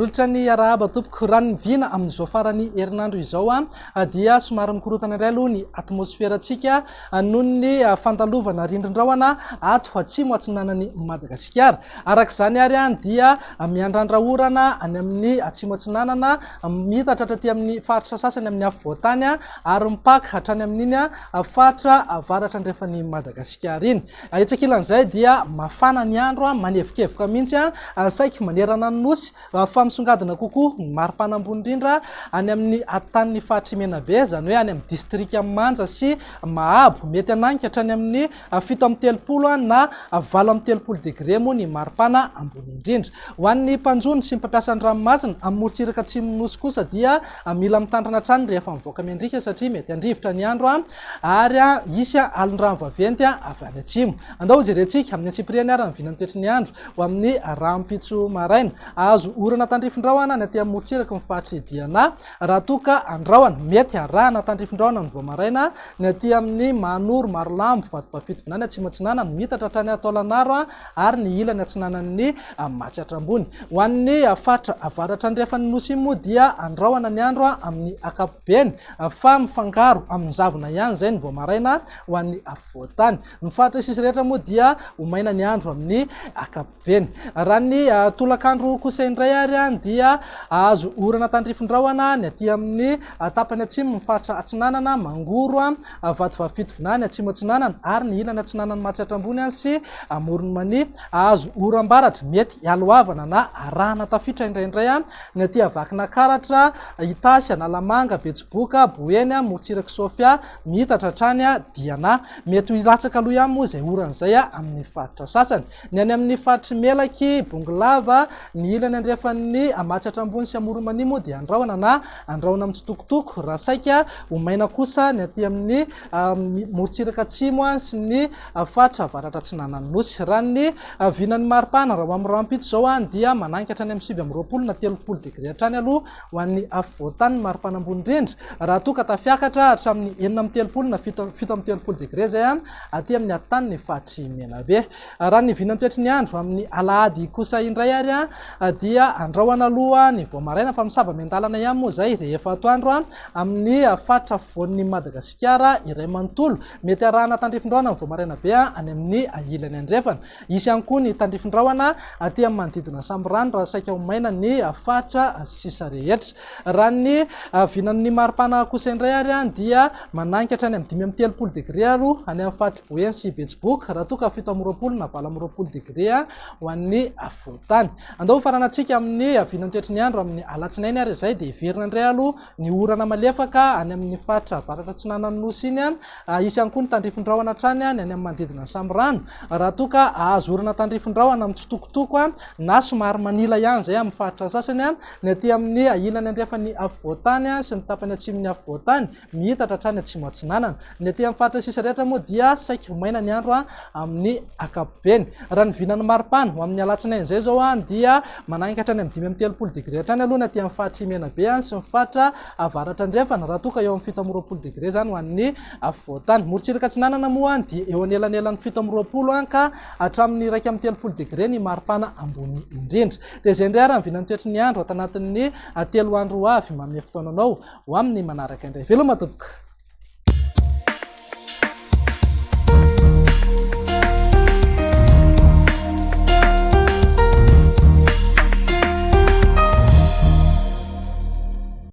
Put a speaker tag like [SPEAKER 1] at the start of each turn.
[SPEAKER 1] Manolotra ny arahaba tompoko. Raha ny vina amin'izao faran'ny herinandro izao dia somary mikorontana indray aloha ny atmosferantsika noho ny fandalovana rindrin-drahona ato atsimo atsinanan'i Madagasikara. Araka izany ary dia miandrandra orana any amin'ny atsimo atsinanana, miitatra hatraty amin'ny faritra sasany amin'ny afovoan-tany ary mipaka hatrany amin'iny faritra avaratra andrefan'i Madagasikara iny. Etsy ankilan'izay dia mafana ny andro, manevokevoka mihitsy saiky manerana ny Nosy fa misongadina kokoa ny maripana ambony indrindra any amin'ny atitan'ny faritr'i Menabe, izany hoe any amin'ny distrikan'i Manja sy Mahabo. Mety hananika hatrany amin'ny 37 na 38 degre moa ny maripana ambony indrindra. Ho an'ny mpanjono sy ny mpampiasa ny ranomasina amin'ny morontsiraka atsimon'ny Nosy kosa dia mila mitandrina hatrany rehefa mivoaka miandriaka satria mety handrivotra ny andro ary hisy alon-drano vaventy avy any atsimo. Andao hojerentsika amin'ny antsipiriany ary ny vinan'ny toetry ny andro ho amin'ny rahampitso maraina. Azo orana tandrifin-drahona ny aty amin'ny morontsiraky ny faritr'i Diana raha toa ka andrahona. Mety harahana tandrifin-drahona ny vao maraina ny aty amin'ny Mahanoro, Marolambo, Vatovavy-Fitovinany, Atsimo Atsinanana, miitatra hatrany Taolagnaro ary ny ilany atsinanan'ny Matsiatra Ambony. Ho an'ny faritra avaratra andrefan'ny Nosy iny moa dia andrahona ny andro amin'ny ankapobeny fa mifangaro amin'ny zavona ihany izay ny vao maraina ho an'ny afovoan-tany. Ny faritra sisa rehetra moa dia ho maina ny andro amin'ny ankapobeny. Raha ny tolakandro kosa indray ary dia azo orana tandrifin-drahona ny aty amin'ny tapany atsimo ny faritra atsinanana, Mangoro, Vatovavy Fitovinany, Atsimo Atsinanana ary ny ilany atsinanan'i Matsiatra Ambony sy Amoron'i Mania. Azo oram-baratra, mety hialohavana na arahana tafiotra indraindray ny aty Vakinankaratra, Itasy, Analamanga, Betsiboka, Boeny, morontsirak'i Sofia, miitatra hatrany Diana. Mety ho hilatsaka aloha ihany moa izay orana izay amin'ny faritra sasany. Ny any amin'ny faritr'i Melaky, Bongolava, ny ilany andrefan'ny Matsiatra Ambony sy Amoron'i Mania moa dia andrahona na andrahona mitsitokotoko, raha saika ho maina kosa ny aty amin'ny morontsiraka atsimo sy ny faritra avaratra atsinanan'ny Nosy. Raha ny vinan'ny maripana, raha ho amin'ny rahampitso izao dia mananika hatrany amin'ny 29 na 30 degre hatrany aloha ho an'ny afovoan-tany ny maripana ambony indrindra, raha toa ka tafiakatra hatramin'ny 36 na 37 degre izay aty amin'ny atitany ny faritr'i Menabe. Raha ny vinan-toetry ny andro amin'ny alahady kosa indray ary dia andrahona aloha ny vao maraina fa misava miandalana ihany moa izay rehefa atoandro amin'ny faritra afovoan'i Madagasikara iray manontolo. Mety arahana tandrifin-drahona ny vao maraina be any amin'ny ilany andrefana. Hisy ihany koa ny tandrifin-drahona aty amin'ny manodidina Sambirano raha saika ho maina ny faritra sisa rehetra. Raha ny vinan'ny maripana kosa indray ary dia mananika hatrany amin'ny 35 degre aloha any amin'ny faritr'i Boeny sy Betsiboka raha toa ka 27 na 28 degre ho an'ny afovoan-tany. Andao hofaranantsika amin'ny vinan'ny toetry ny andro amin'ny alatsinainy ary izay dia hiverina indray aloha ny orana malefaka any amin'ny faritra avaratra atsinanan'ny Nosy iny. Hisy ihany koa ny tandrifin-drahona hatrany ny any amin'ny manodidina ny Sambirano raha toa ka hahazo orana tandrifin-drahona mitsitokotoko na somary manila ihany izay amin'ny faritra sasany. Ny aty amin'ny ilany andrefan'ny afovoan-tany sy ny tapany atsimon'ny afovoan-tany, miitatra hatrany atsimo atsinanana. Ny aty amin'ny faritra sisa rehetra moa dia saiky ho maina ny andro amin'ny ankapobeny. Raha ny vinan'ny maripana ho amin'ny alatsinainy izay izao dia manainga hatrany amin'ny 35 degre hatrany aloha ny aty amin'ny faritr'i Menabe sy ny faritra avaratra andrefana, raha toa ka eo amin'ny 27 degre izany ho an'ny afovoan-tany. Morontsiraka atsinanana moa dia eo anelanelan'ny 27 ka hatramin'ny 31 degre ny maripana ambony indrindra. Dia izay indray ary ny vinan'ny toetry ny andro ato anatin'ny 3 andro ho avy. Manome fotoana anao ho amin'ny manaraka indray. Veloma tompoko!